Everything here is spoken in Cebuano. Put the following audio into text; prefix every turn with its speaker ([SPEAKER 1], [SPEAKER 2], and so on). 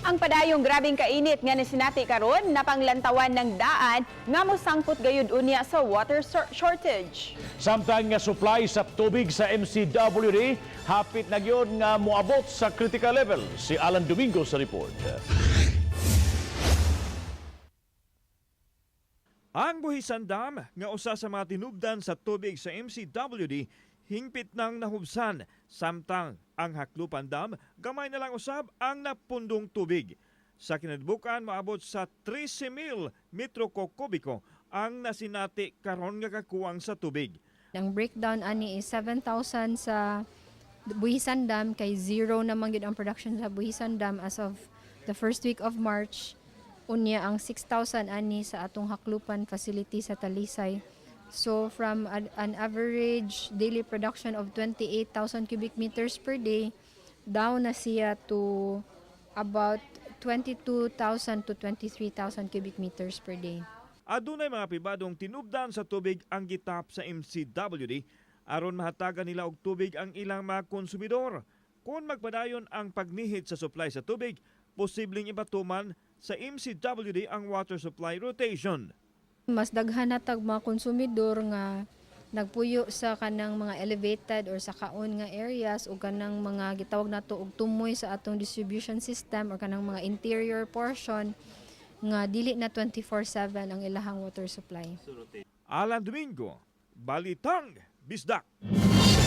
[SPEAKER 1] Ang padayong grabing kainit nga nisinati karon napanglantawan ng daan nga mosangpot gayud unya sa water shortage.
[SPEAKER 2] Samtang nga supply sa tubig sa MCWD hapit na gyud nga moabot sa critical level. Si Alan Domingo sa report.
[SPEAKER 3] Ang Buhisan Dam nga usa sa mga tinubdan sa tubig sa MCWD hingpit nang nahubsan, samtang ang Haklupan Dam gamay na lang usab ang napundong tubig. Sa kinadbukan, maabot sa 13,000 metro kubiko ang nasinati karon nga kakuwang sa tubig.
[SPEAKER 4] Ang breakdown ani is 7,000 sa Buhisan Dam kay zero naman gyud ang production sa Buhisan Dam as of the first week of March. Unya ang 6,000 ani sa atong Haklupan facility sa Talisay. So from an average daily production of 28,000 cubic meters per day, down na siya to about 22,000 to 23,000 cubic meters per day.
[SPEAKER 3] Adunay mga pribadong tinubdan sa tubig ang gitap sa MCWD aron mahatagan nila og tubig ang ilang mga konsumidor. Kung magpadayon ang pagnihit sa supply sa tubig, posibleng ipatuman sa MCWD ang water supply rotation.
[SPEAKER 4] Mas daghan na tag mga konsumidor nga nagpuyo sa kanang mga elevated or sa kaon nga areas o kanang mga gitawag nato og tumoy sa atong distribution system or kanang mga interior portion nga dili na 24/7 ang ilahang water supply.
[SPEAKER 3] Alan Domingo, Balitang Bisdak.